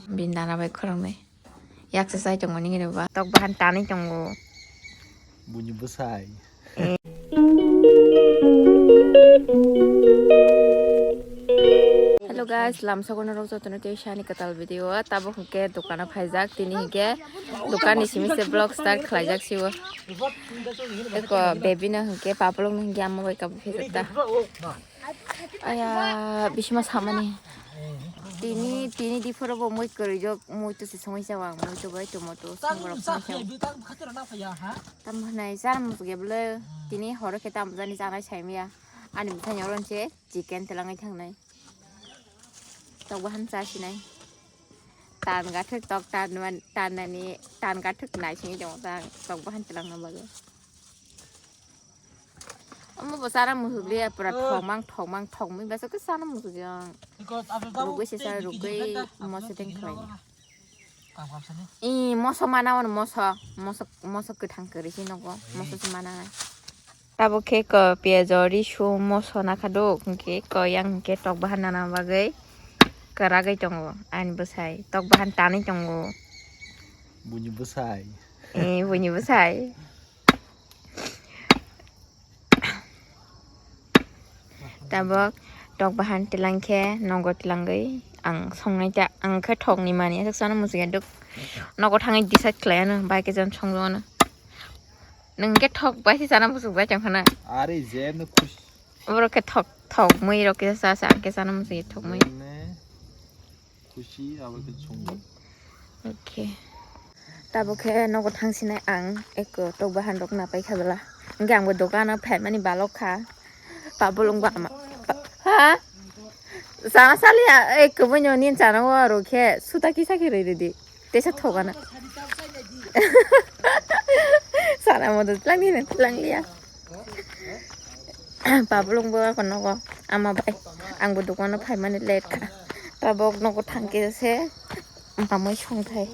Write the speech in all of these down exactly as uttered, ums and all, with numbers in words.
Bini nana bai khoroknwi. Yaksa chai tongo nini reba. Tok bahan tanwi tongo. Buini bwsai. Hello guys, lamsogo norok jotono tei sani kwtal video. Tabuk hwnkhe dukano phaijak, tini hwnkhe dukanni simi se vlog start khlaijak sibo. Eko baby no hwnkhe, papalok no hwnkhe, ama bai kabu phejak ta. Aya, bisima samani. Tini, tini diphoro bo mui kwrwi jok, mui to se songwi jawa, mui to bai tomato, songborok songwi jawa. Tam hwnai chana muchuk ya bwle, tini horo khe tam jani chanai saimya. Ani bwsani oro se chicken telangwi thangnai. Tok bahan chasinai. Tan gathwk tok tan man, tan nani, tan gathwk nai sini jong tang tok bahan telangna bagwi. Omo bo chana muchukliya, pura thokmang, thokmang, thokmui basa khe chana muchukjang. Rugwi sesa rugwi moso teng khlaina. Ih, moso mana ono, moso, moso, moso kwthang kwrwi se nogo, moso se mana. Tabuk khe ko piyaj o risu moso nakha duk, hwnkhe ko yang hwnkhe tok bahan nana bagwi kwragwi tongo ani bwsai, tok bahan tanwi tongo. Buini bwsai. Eh, buini bwsai. Tabuk tok bahan tilang khe nogo tilangwi ang songnai ta, ang khe thokni mani aswk chana muchungya duk. Nogo thangwi decide khlai ano, bai khe jan songjago ano. Nwng khe thok bai se chana muchung bai chang khana. Are je no khush. Borok khe thok, thok mui rok khe sa sa, ang khe chana muchungya thok mui. Jemne khushi abo khe songwi. Okay. Tabuk khe nogo thangsinai ang eko tok bahan rok napai kha bwla. Hwnkhe ang bo dogano phaimani balok kha. Pabolong ba ama. Ha? Chana saliya, eko boino nin chana o aro khe suta kisa khe rwi rwdi. Tesa thogana. Sana mo do tlang ni tlang liya. Pabolong bo ako nogo ama bai. Ang bo dogano phaimani late kha. Tabok nogo thangkhe se mamui songthai.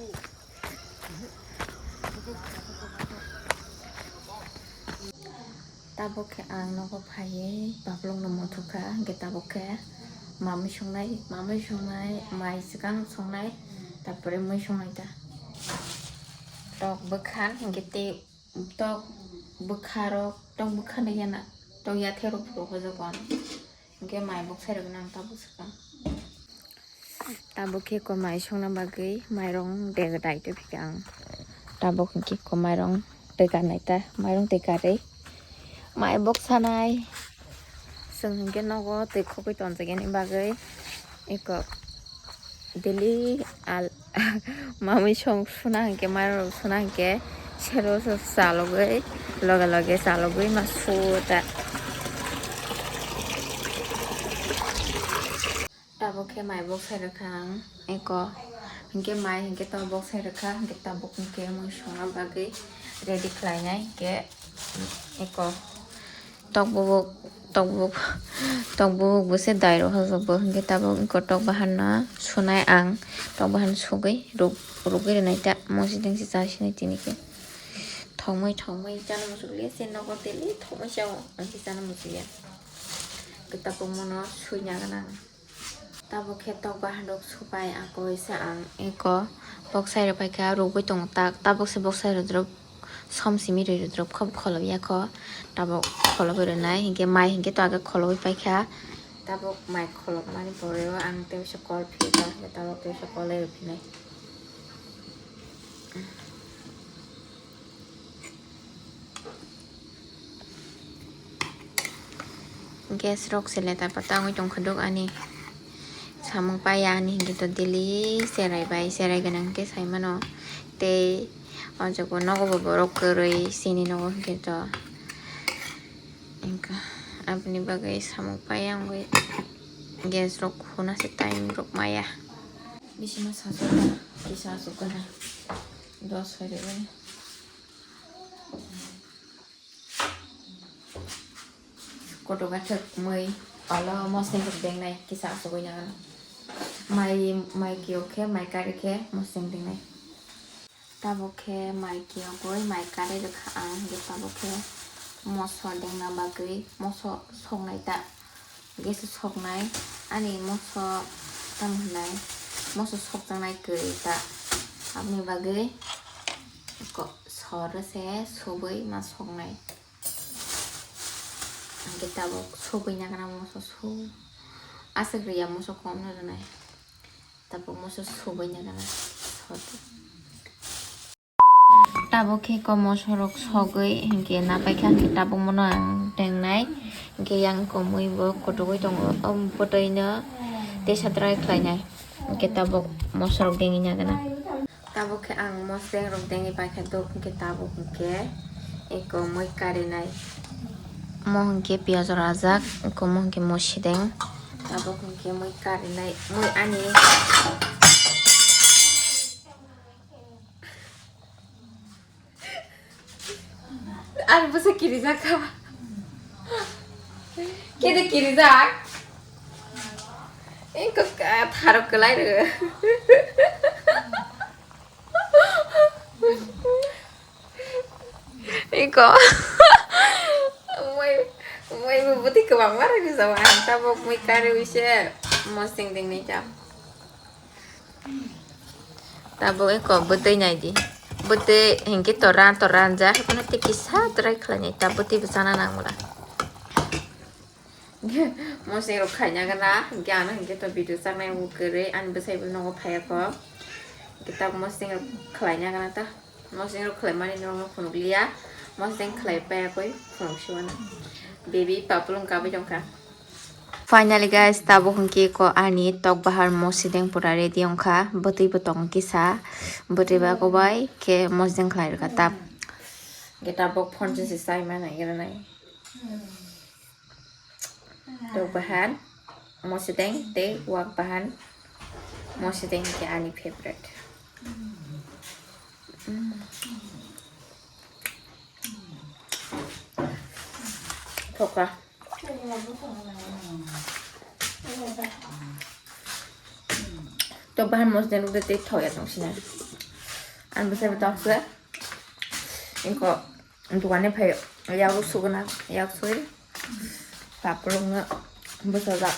Tabok khe ang nogo phaiwi pabolongno muthukha, hwnkhe tabok khe mamui songnai, mamui songnai, mai swkang songnai, tarpore mui songnai ta. Tok bwkha, hwnkhe tei tok bwkha rok, tok bwkha no yana, tok yathek rok phuru hojago ano. Hwnkhe mai bok sai rwgwno ang tabuk swkang. Tabuk khe ko mai songna bagwi mairong dega dai twi phikha ang. Tabuk hwnkhe ko mairong twi karnai ta, mairong twi karwi mai bok sanai. Chwng hwnkhe nogo twi khogwi tonjakya ni bagwi eko daily al Mamui song suna hwnkhe, mairok suna hwnkhe, sero se chalogwi, loge loge chalogwi ma su ta. Tabuk khe mai bok sai rwkha ang eko, hwnkhe mai hwnkhe tabuk bok sai rwkha, hwnkhe tabuk hwnkhe mui songna bagwi ready khlainai hwnkhe eko. Tok bubuk, tok bubuk, tok bubuk bo se dai rok hojak bo hwnkhe tabuk wngkha tok bahan no sunai ang, tok bahan sugwi ruk-, rugwi rwnai ta mosideng se cha sinai tini khe. Thokmai, thokmai chana muchukliya se nogo daily thokmai chao, ang khe chana muchukya. Kwtak rok mono sui nang gana. Tabuk khe tok bahan rok supai akoi sa ang eko bok sai rok paikha rugwi tongo tak tabuk se bok sai rok som simi rwi rok kho kholobya kho tabuk kholobwi rwnai hinkhe mai hinkhe to age kholobwi paikha tabuk mai kholobmani pore o ang tei kol phiyokha tabuk tei kol rwphinai. Gas rok se leta pata wngwi tongkha duk ani samung paya ani hinkhe to daily cherai bai cherai gwnang hinkhe saimano tei o jaga nogo bo borok kwrwi chini nogo hinkhe to wngkha aboni bagwi samung paya wngwi gas rok huna se time rok maya. Bisima sasukha kisa asukha dos hoirebai. Kotoka thwk mui olo moseng thwk dengnai kisa asugwi nangano. Mai, mai kiyok khe, mai kari khe moseng dengnai. Tabuk khe mai kiyogwi, mai kari rwkha ang, hwnkhe tabuk khe moso dengna bagwi moso soknai ta. Gas o soknai, ani moso tamo hwnai, moso sokjaknai kwrwi ta, aboni bagwi ko-, soro se subui ma soknai. Hwnkhe tabuk subui nagana moso su-, aswk rwya moso komno rwnai, tabuk moso subui nagana sodi. Tabuk khe ko mosorok sogwi hinkhe napaikha, hinkhe tabuk mono ang tengnai. Hinkhe yang komui bo kotogwi tongo, o bwtwino tesa try khlainai. Hinkhe tabuk mosorok dengwi nagana. Tabuk khe ang mosdengrok dengwi paikha dok, hinkhe tabuk hinkhe eko mui karinai. Mo hinkhe piyaj rajak, eko mo hinkhe mosideng. Tabuk hinkhe mui karinai, mui ani. Ani bwsa kirijak kha. Kede kirijak? Engkok, ah, tharok kwlai rw. Iko. Moi, moi bo bwtwi kwbangma rwgwi jago. Ang tabuk moi kariwi se mosdeng dengni jam. Tabuk eko bwtwi naidi. Bwtwi hinkhe to ran to ranja, haikhe no tei kisa try khlainai. Ta bwtwi bo chana nang mula. Mosdeng rok khlaina gana, hinkhe ano hinkhe to video chaknai bo kwrwi, ani bwsai bo nogo phaiya kho. Hinkhe tabuk mosdeng rok khlaina gana ta. Mosdeng rok khlaimani norokno phunukliya, mosdeng khlai paiya koi phunuk siwana. Baby papulung kabui tongkha. Finally guys, tabuk hinkhe ko ani tok bahar mosideng pura ready wngkha, bwtwi bo tongo kisa, bwtwi ba kobai khe mosdeng khlai rwkha ta. Hinkhe tabuk phone se chai ma nai gra nai. Tok bahan, mosideng tei wak bahan, mosideng khe ani favorite. Mm. Thoka. Tok bahan mosideng rok tei thoya tong sina. Ang bwsai bo tong se. Engko. Dukani phai yak suguna, yak sui. Papulung no bwsajak.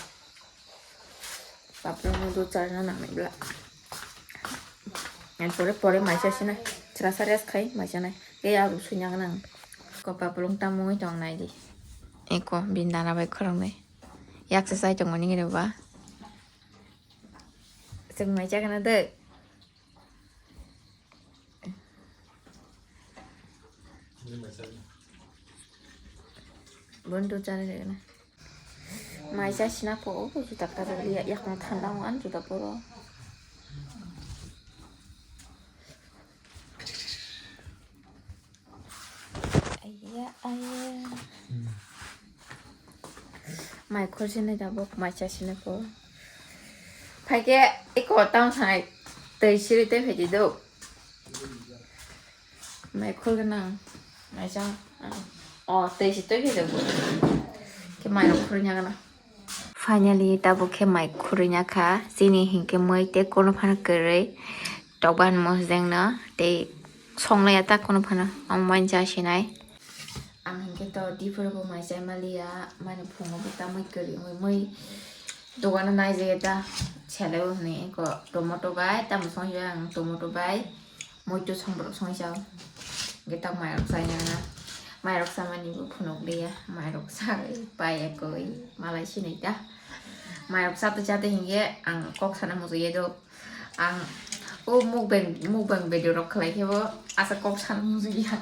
Papulung no dud charwna nangnai bwla. Ang pore pore maisa sinai. Chwrasa rest khai maisa nai. Tei yak sui nang nang. Ko papulung tamo wngwi tong nai di. Eko bini dana bai khoroknwi. Yak se sai tongo nini reba. Chwng maisa gana de. Bondu chale na. Maisa sina po, o juta karo ya, yakno thanda mo an juta poro. Aiya, aiya. Mai khorsinai tabuk, mai chasinai po. Phaikhe eko tamo sanai twi siri tei phaidi do. Mai khorgwnang, mai chang. O, twi si twi phaidi bo. Khe mai rok khornya gana. Finally, tabuk khe mai khurui ya kha. Chini hinkhe mui tei kono phano kwrwi tokban mosdeng no tei songlaiya ta kono phano. Omo wainsa sinai. Ang hinkhe to diphuru bo mai chai maliya, mani phungo bo ta mui kwrwi wngwi mui dogano naijagwi ta seleo hwnwi eko tomato bai tamo songya ang tomato bai. Muitu songborok songwi chao. Hwnkhe tak mairok chaya na. Mairok chamani bo phunuk liya. Mairok chawi pai ekoi malai sinai ta. Mairok chate chate hinkhe ang kok sana muchungya do. Ang o mukbang, mukbang video rok khlai khe bo asa kok sana muchungya.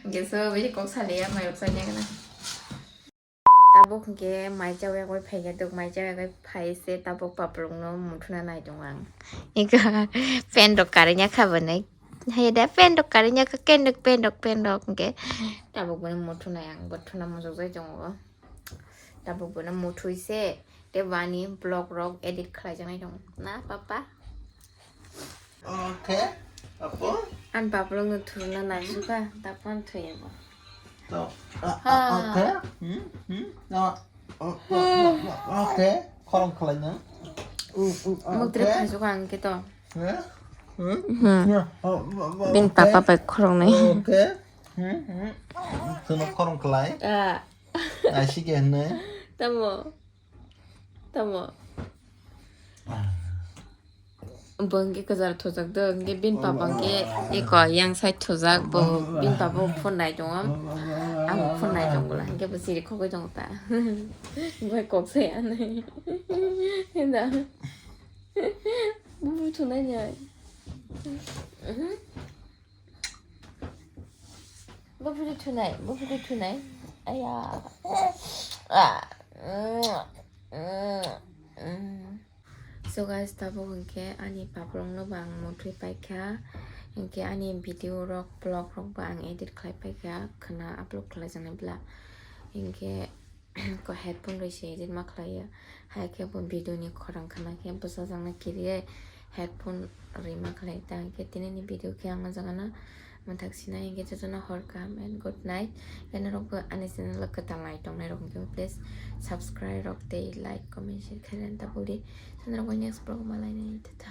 Hwnkhe so bisi kok saliya mairok chaya na. Tabuk hwnkhe mai chawai phai khe tok, mai chawai phai se tabuk paprung no muthuna nai tongo ang. Ika pen rok karwi ya kha bwnwi. Hai da pen rok karwi ya kha, ken rok pen rok pen rok hwnkhe tabuk bwnwi muthunai ang, bo thuna muchuk jai tongo. Tabuk bwnwi muthui se tei bani vlog rok edit khlai jaknai tongo na papa. Okay, apo? An baprok no thurna naisukha, tapon thuyabo. To, a, a, ha. Okay. Hmm? Hmm? No. O, o, o, o, okay. Khorang khalai na. U, u, a, muktre okay. Phaisukha ang khe to. Eh? Hmm? Hmm. Ya, o, o, o, bin okay. Papa pai khorang nai. Okay. Hmm? Hmm? Khorang khalai. Ah. Naisike hwnwi. Tamo. Tamo. Bo hwnkhe kwcharo thujak do, hwnkhe bini papa hwnkhe eko yang side thujak, bo bini papa bo phone nai tongo, ang phone nai tongo, hwnkhe bo chiri khogwi tongo ta. Bai kok sai anai. Henda. Bubu thunai ni ai. Mhm. Bubu thunai, bubu thunai. Aya. Ah. Mm. Mm. Mm. So guys, tabuk hwnkhe ani paprokno bo ang motwi paikha, hwnkhe ani video rok, vlog rok bo ang edit khlai paikha, khwna upload khlai jaknai bla, hwnkhe ko headphone rwi se edit ma khlaiya, hai khe bo video ni khorang khwna khe bwsajakna kiriye headphone rwi ma khlai ta, hwnkhe tini ni video khe ang o jaga no mwthak sinai, hwnkhe jotono hor kaham and good night. Hwnkhe norok bo ani channel o kwtal nai tongnai rok hwnkhe please subscribe rok tei like, comment, share khaina ta budi. Norok bai next vlog o malainai, tata.